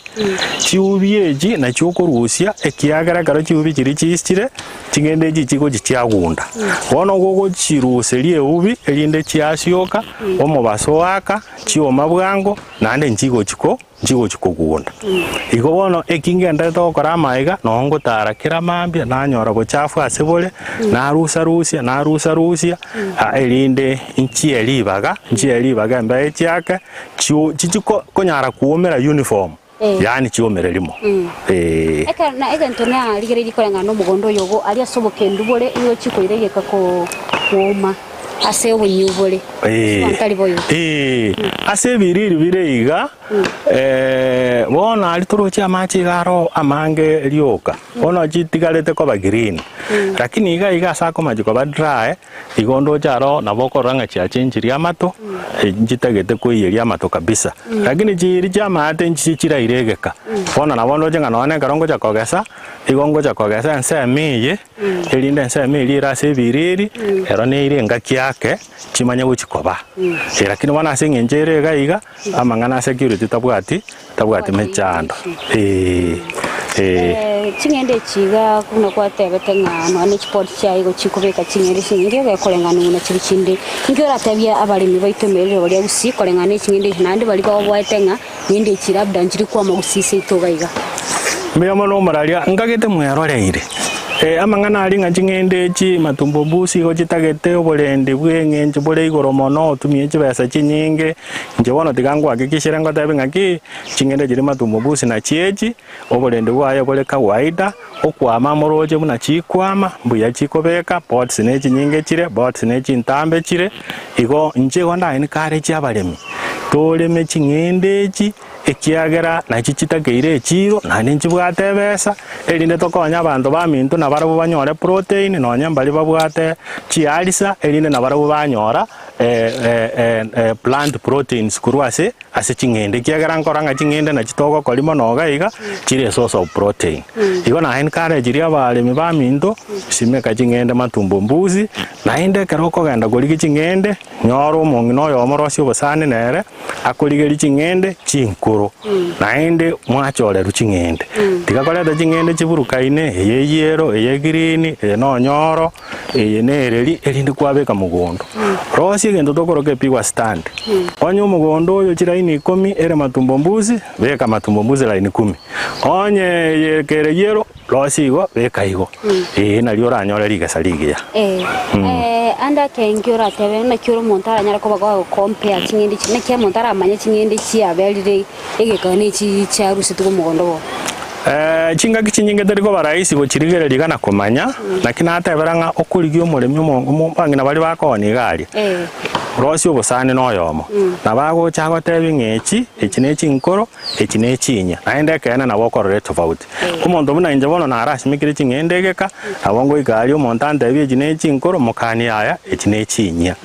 Chiubi echi nachio okorusia ekiagera ekero chiubi chiria chiisire, ching'ende echi chigochi chiagunda. Bono gogochiruseria eubi erinde chiasioka, omobaso oaka, chioma bwango, naende nchigochi ko nchigochi kogunda. Igo bono eki ngenderete gokora amaiga, noo ngotara kera mambia, nanyora obochafu ase bore, narusa-rusia, narusa-rusia, aa erinde nchie ribaga, nchie ribaga embeo echiake, chio chichi ko konyara koumera uniform, yaani chiumere rimo, eeh. Ekero na egento narigereirie koreng'ana nomogondo oyo ogo aria ase obokendu bore nigo chikoira egeka ko kooma. Ase obonyio bore, Ee, ntari boigo. ee, ase ebiriri bire iga, eh, bono aria toroche amache iga aro amange rioka, bono chitigarete koba green, lakini iga iga ase akomachi koba dry, igo ndoche aro nabo okorora ng'a chiachenchirie amato, nchitagete koiyeria amato kabisa. Lakini chiria chiamaate nchiche chiraire egeka, bono nabo ndoche ng'a nonye ekero ngocha kogesa, igo ngocha kogesa ensemo eye. Erinde ensemo eria ere ase ebiriri, ero neire engaki ake, chimanye gochia koba. Lakini bono ase eng'encho ere iga iga, amang'ana a security tabwati, tabwati mechando, eeh, eeh. Ching'ende echi iga buna gwatebete ng'a nonya ne chipod chiaye igo chikobeka ching'ende chinyinge gekoreng'ana buna chiria chinde. Inki oratebie abaremi baito emerero baria gusii koreng'ana ne ching'ende echi naende baria baoboete ng'a Ng'ende echi labda nchiri kwama gusii seito iga iga. Mbuya mono omoraria, nkagete mweroreire. Eh, amang'ana aria ng'a ching'ende echi matumbo mbusi igo chitagete oborendi bw'eng'encho bore igoro mono otumie chibesa chinyinge, inche bono tiga ngohakikishere ngotebi ng'aki, ching'ende chiria matumbo mbusi nachio echi, oborendi bwaye bore kawaida, okwama moroche buna chikwama, mbuya chikobeka, pots ne chinyinge chire, pots ne chintambe chire, Igo inche igo ndaencourage abaremi, toreme ching'ende echi, ekiagera nachi chitakeire echiro, naende nchibwate ebesa, erinde tokonye abanto baminto nabarabwo banyore protein, nonye mbaria babwate chiarisa, erinde nabarabwo banyora plant proteins korwa ase ase ching'ende, ekiagera nkorora ng'a ching'ende nachi togokoria mono iga iga, chire esource of protein. Igo na encourage ria abaremi baminto, simeka ching'ende matumbo mbusi, naende ekero okogenda korigia ching'ende, nyora omong'ina oyomo rosie obosani nere, akorigerie ching'ende chinkoro, naende mwachorerwa ching'ende. Tiga koreta ching'ende chiburukaine, eye yellow, eye green, eye nonyoro. Eye nereri, erinde kwabeka mogondo. Rosia egento tokoroka epigwa stand. Onye omogondo oyo chilaini ikomi ere matumbo mbusi, beka matumbo mbusi laini kumi. Onye eye kere yellow, rosia igo, beka igo. Ee nario oranyore rigesa rigiya. Eh, eh, ande akenge oratebe naki ore omonto aranyare koba gokompea ching'ende echi, naki omonto aramanye ching'ende chiaberire egeka na echi chiarusetigwe omogondo bono. Chingaki chinyinge tari koba rahisi gochirigereria iga na komanya, naki natebera ng'a okorigia omoremi omo omo abang'ina baria bakoonia iga aria, rosia obosani na oyomo, nabo agocha agotebi ng'a echi, echi ne chinkoro, echi ne chinyia, naende ekeene nabo okorora etofauti. Omonto buna inche bono narasimekire ching'ende egeka, nabo ngoika aria omonto antebie echi ne chinkoro, mokanie yaya, echi ne chinyia.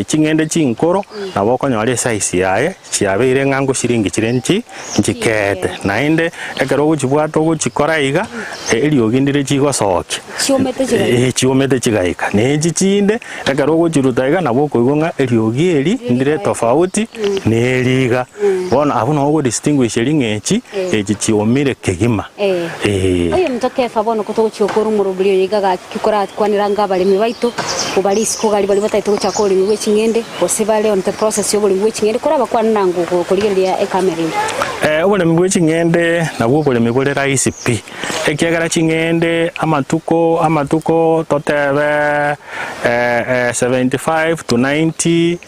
Ching'ende chinkoro, nabo okonyora esize yaye. Chiabeire ng'a ngosiringi chire nchi nchikeete, naende ekero ogochibwata ogochikora iga, eriogi ndire chigosokia, Chiomete chigaika. Eh, chiomete chigaika. Na echi chinde, ekero ogochiruta iga nabo okoigwa ng'a eriogi eri ndire tofauti na eri iga. Bono abwo nabo ogodistinguish eri ng'a echi, echi chiomire kegima. Eh. Eh. Oyo ominto Kefa bono kotogochia okora omorobori oyo iga gaki korakwanera anga abaremi baito, obare isiko gari baria batagete gochaka oboremi bwe ching'ende. Gose bare on the process y'oboremi bwe ching'ende korabakwane nango korigereria ekamera eye. Eh, oboremi bwe ching'ende nabwo oboremi bore rahisi pi, ekiagera ching'ende amatuko amatuko totebe eh, 75 to 90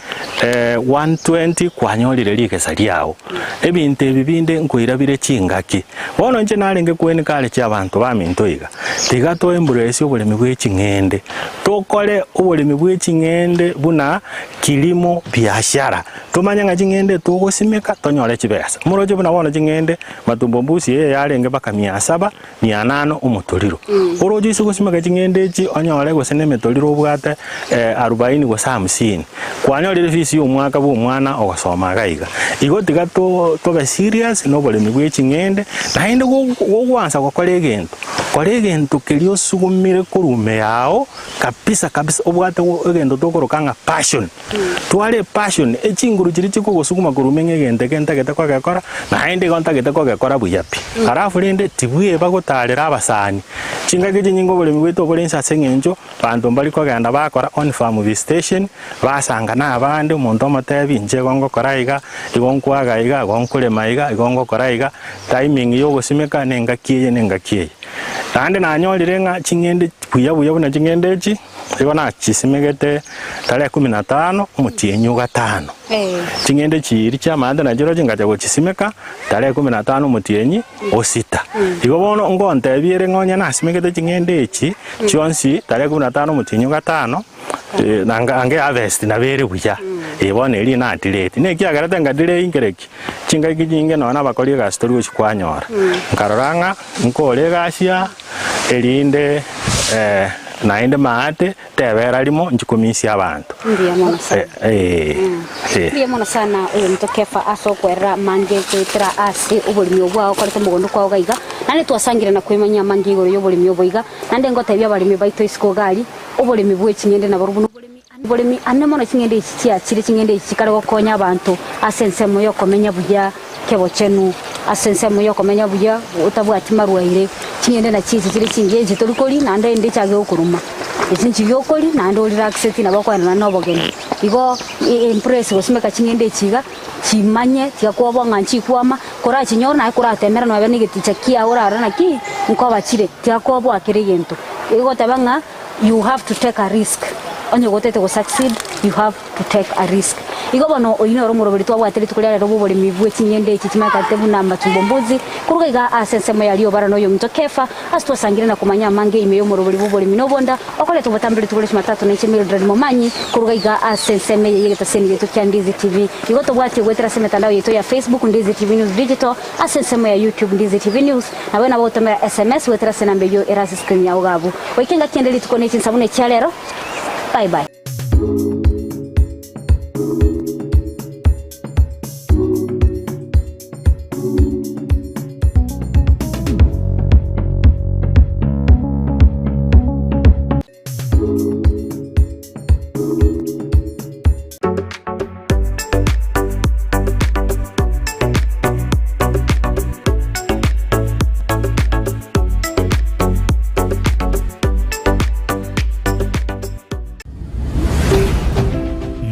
eh, 120 kwanyorire rigesa riao. Ebinto ebi binde nkoira bire chingaki. Bono inche narenge ko encourage abanto baminto iga, tiga to embrace oboremi bwe ching'ende, Tokore oboremi bwe ching'ende buna kilimo biashara. Tomanye ng'a ching'ende togosimeka tonyore chibesa. Moroche buna bono ching'ende matumbo mbusi eye yarenge mpaka mia saba, mia nano omotoriro. Oroche ase gosimeka ching'ende echi onyore gose na emetoriro obwate arubaini gose hamsini. Kwanyorire efees ya omwaka bwa omwana ogosoma iga iga. Igo tiga to tobe serious na oboremi bwa eching'ende, naende gogwansa gokora egento, kora egento keria osugumire korwa ime yao kabisa kabisa obwate egento tokoroka ng'a passion. Tware epassion, echinguru chiria chikogosuguma korwa ime ng'a egento eke ntagete kogekora, naende igo ntagete kogekora buya pi. Alafu rende tibweba gotarera abasani. Chingaki chinyinge oboremi bwaito obore inse ase eng'encho, abanto mbari kogenda bakora on farm visitation, basanga na abande, omonto omotebi inche igo ngokora iga, igo nkwaga iga, igo nkorema iga, igo ngokora iga, timing ya ogosimeka na engaki eye na engaki eye. Naende nanyorire ng'a ching'ende buya buya buna ching'ende echi. Igo nachisimegete tarehe kumi na tano omotienyi o gatano. Ching'ende chiiri chi'amaate nachirochio ngacha gochisimeka tarehe kumi na tano omotienyi o sita. Igo bono ngontebia ere ng'a onye nasimegete ching'ende echi chionsi tarehe kumi na tano omotienyi o gatano, na ange harvest nabo ere buya. Bono eria natireti. Na ekiagerete nkatirei nkere ki? Chingaki chinyinge nonya nabakori egasi tori gochia kwanyora. Nkarora ng'a nkore egasi aa erinde naende maate tebera rimo nchie komisia abanto. Mbuya mono sana. Eh, eh. Mbuya mono sana oyominto Kefa ase okwerera amange goetera ase oboremi obwo agokorete mogondo kwao iga iga. Naende twasangire na kwemanyia amange igoro y'oboremi obo iga. Naende ngotebia abaremi baito isiko iga aria, oboremi bwe ching'ende naborobwo noboremi oboremi ane mono ching'ende echi chiachire ching'ende echi chikare gokonya abanto ase ensemo y'okomenya buya kebochenu, ase ensemo y'okomenya buya otabwati marwaire. Ching'ende nachi echi chire chingiya echi tori koria naende ende echake gokoruma. Echi nchiya okoria naende orelaxeti nabo okoenana na obogeni. Igo empress gosimeka ching'ende echi iga, chimanye tiga kwobua ng'a nchikwama, korachinyore naye koratemera nobe na egeticha kiago orarore naki nkoba chire, tiga kwobua kera egento. Egoteba ng'a you have to take a risk, onye gotete go succeed you have to take a risk. Igo bono oyio noro omoroberi twabwate rituko ria rero bw'oboremi bwe ching'ende echi chimaekate buna amatumbombuzi, koruga iga ase ensemo ya riobara na oyominto Kefa, ase twasangire na komanya amange ime y'omoroberi bw'oboremi na obonda, okoretwa obotambe rituko ria Jumatatu na inche Mildred Momanyi, koruga iga ase ensemo eye y'egetaseni giaito kia Ndizi TV. Igo tobwatie goetera ase emetandao yaito ya Facebook Ndizi TV News Digital, ase ensemo ya YouTube Ndizi TV News, Naboigo nabo gotomera sms goetera ase enamba eyio ere ase screen yao iga abwo. Goika engaki ende rituko ne chinsa buna echia rero. Bye bye.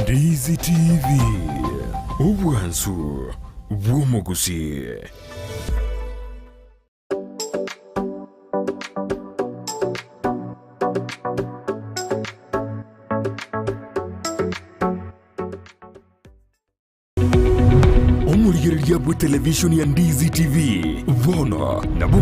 Ndizi TV, obwansu bw'omogusii. Omorigereria bwe televishoni ya Ndizi TV bono nabo.